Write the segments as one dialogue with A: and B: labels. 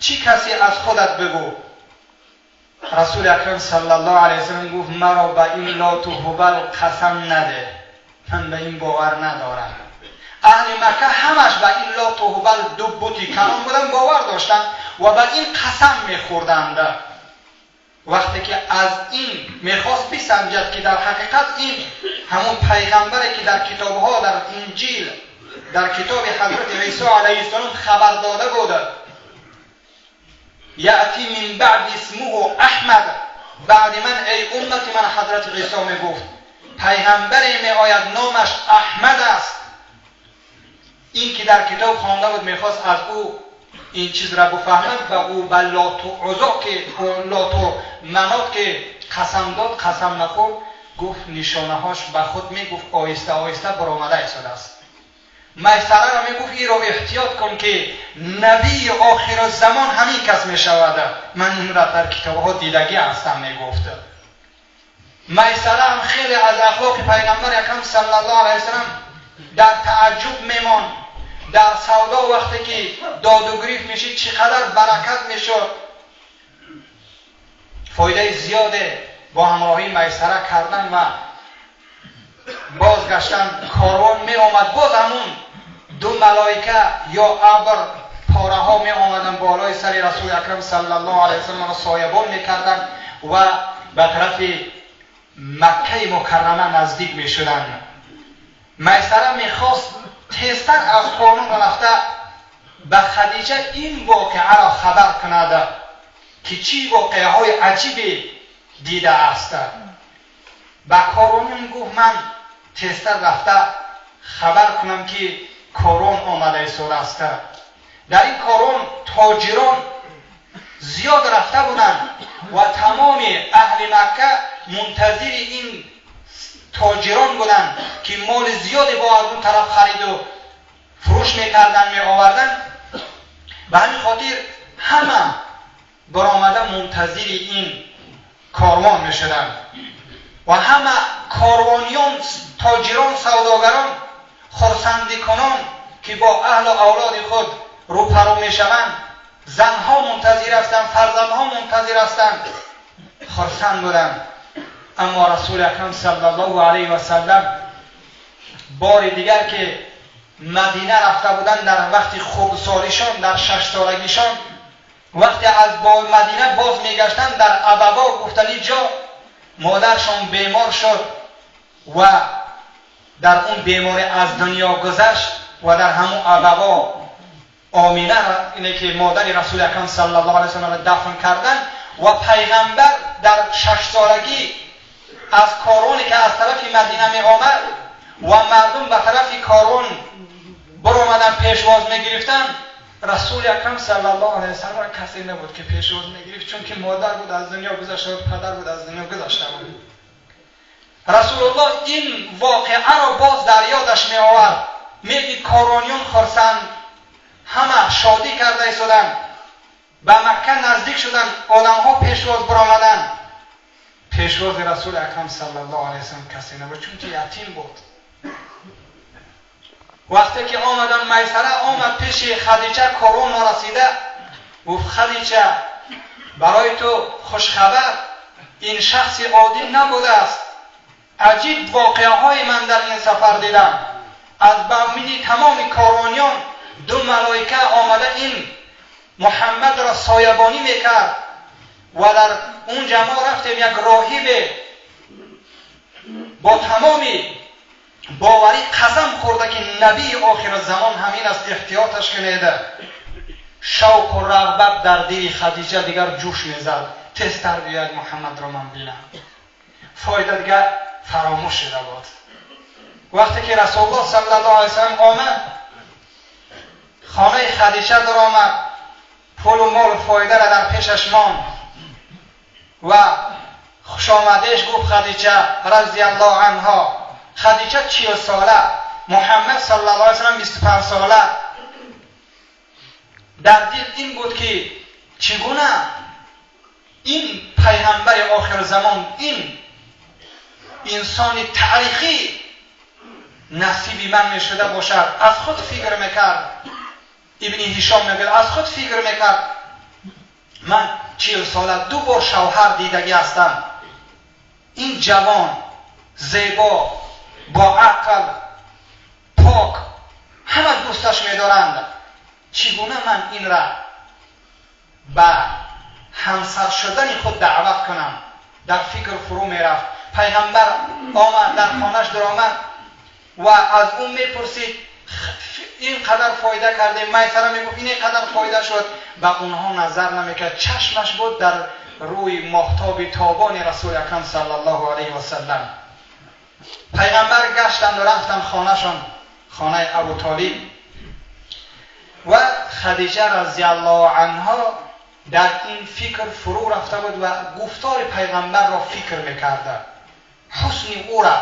A: چی کسی از خودت بگو. رسول اکرم صلی الله علیه وسلم گفت مرا به این لات و هبل قسم نده، من به این باور ندارم. اهل مکه همش به این لات و هبل دو بتی کلان بودن باور داشتن و به این قسم میخوردند. وقتی که از این میخواست بسنجد که در حقیقت این همون پیغمبره که در کتابها، در انجیل، در کتاب حضرت عیسی علیه السلام خبر داده بود، یأتی من بعد اسمه احمد، بعد من ای امت من، حضرت عیسی میگفت پیغمبری می آید نامش احمد است. این که در کتاب خوانده بود میخواست از او این چیز را بفهمد و او به لات و عزا که لات و منات که قسم داد قسم نخورد. گفت نشانه هاش به خود میگفت آهسته آهسته برآمده ایستاده است. میسره را میگفت این را احتیاط کن که نبی آخر زمان همین کس میشود، من این را در کتاب ها دیدگی هستم میگفت. میسره هم خیلی از اخلاق پیغمبر اکرم صلی الله علیه وسلم در تعجب میمان. در سودا وقتی که داد و گریف میشید چقدر برکت میشد، فایده زیاده با همراهی میسره کردن و بازگشتن. کاروان می آمد، باز همون دو ملائکه یا ابر پاره ها می آمدن بالای سر رسول اکرم صلی الله علیه وسلم را سایبان می کردن و به طرف مکه مکرمه نزدیک می شدن. میسره می خواست تیزتر از قانون رفته به خدیجه این واقعه را خبر کند که چی واقعه های عجیبی دیده است. به کاروانیان گفت من تیزتر رفته خبر کنم که کاروان آمده ایستاده است. در این کاروان تاجران زیاد رفته بودند و تمام اهل مکه منتظر این تاجران بودند که مال زیادی با از اون طرف خرید و فروش میکردن می آوردن. به همین خاطر همه برآمده منتظر این کاروان میشدند و همه کاروانیان، تاجران، سوداگران خرسندی کنان که با اهل و اولاد خود روپرو میشوند، زنها منتظر هستند، فرزندها منتظر هستند، خرسند بودند. اما رسول اکرم صلی الله علیه و سلم بار دیگر که مدینه رفته بودند، در وقتی خردسالیشان، در 6 سالگیشان، وقتی از مدینه باز میگشتند در ابوا گفتنی جا مادرشان بیمار شد و در اون بیماری از دنیا گذشت و در همون ابوا آمینه اینه که مادر رسول اکرم صلی الله علیه و سلم را دفن کردن و پیغمبر در 6 سالگی از کاروانی که از طرف مدینه می آمد و مردم به طرف کاروان برآمدن پیشواز می گرفتن، رسول اکرم صلی الله علیه و سلم را کسی نبود که پیشواز می گرفت، چون که مادر بود از دنیا گذشته بود، پدر بود از دنیا گذشته بود. رسول الله این واقعه را باز در یادش می آورد، می دید کاروانیان خرسند، همه شادی کرده ایستادند، به مکه نزدیک شدند، آدم ها پیشواز برآمدند. پیشواز رسول اکرم صلی الله علیه و سلم کسی نبود، چون که یتیم بود. وقتی که آمدن میسره آمد پیش خدیجه، کاروان نارسیده، گفت خدیجه برای تو خوشخبر، این شخص عادی نبوده است، عجیب واقعه های من در این سفر دیدم. از بین تمام کاروانیان دو ملائکه آمده این محمد را سایبانی میکرد و در اون جمع رفتیم یک راهب با تمام باوری قسم خورده که نبی آخر زمان همین است، احتیاطش کنید. شوق و رغبت در دل خدیجه دیگر جوش میزد، تزتر بیاید محمد را من بینم. فایده دیگر فراموش شده بود. وقتی که رسول الله صلی الله علیه وسلم آمد، خانه خدیجه در آمد، پول و مال و فایده را در پیشش ماند و خوش آمدش گفت خدیجه رضی الله عنها. خدیجه 40 ساله، محمد صلی الله علیه وسلم 25 ساله. در دل این بود که چگونه این پیغمبر آخر زمان، این انسان تاریخی نصیبی من می شده باشد. از خود فکر میکرد. ابن هشام میگه از خود فکر میکرد Ман 40 сола 2 бор шавҳар дидагӣ ҳастам. Ин ҷавон, зебо, бо ақл, пок, ҳама дӯсташ медоранд. Чӣ гуна ман инра ба ҳамсар шудани худ даъват кунам? Дар фикр фурӯ мерафт. Пайғамбар омад, дар хонаш даромад ва аз ӯ мепурсид: ин қадар фоида кардем. Майсара мегуфт: ин қадар фоида шуд. Ба онҳо назар намекард, чашмаш буд дар рӯи моҳтоби тобони Расули Акрам саллаллоҳу алайҳи васаллам. Пайғамбар гаштанд ва рафтанд хонашон, хонаи Абу Толиб, ва Хадиҷа разияллоҳу анҳо дар ин фикр фурӯ рафта буд ва гуфтори пайғамбарро фикр мекарда, ҳусни ӯра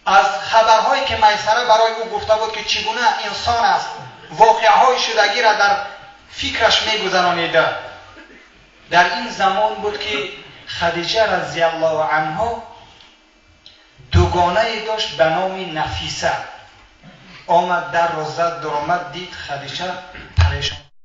A: аз хабарҳое ки Майсара барои ӯ гуфта буд, ки чӣ гуна инсон аст, воқеаҳои шудагиро дар фикраш мегузаронида. Дар ин замон буд ки Хадиҷа разияллоҳу анҳо дугонае дошт ба номи Нафиса. Омад, дарро зад, даромад, дид Хадиҷа парешон.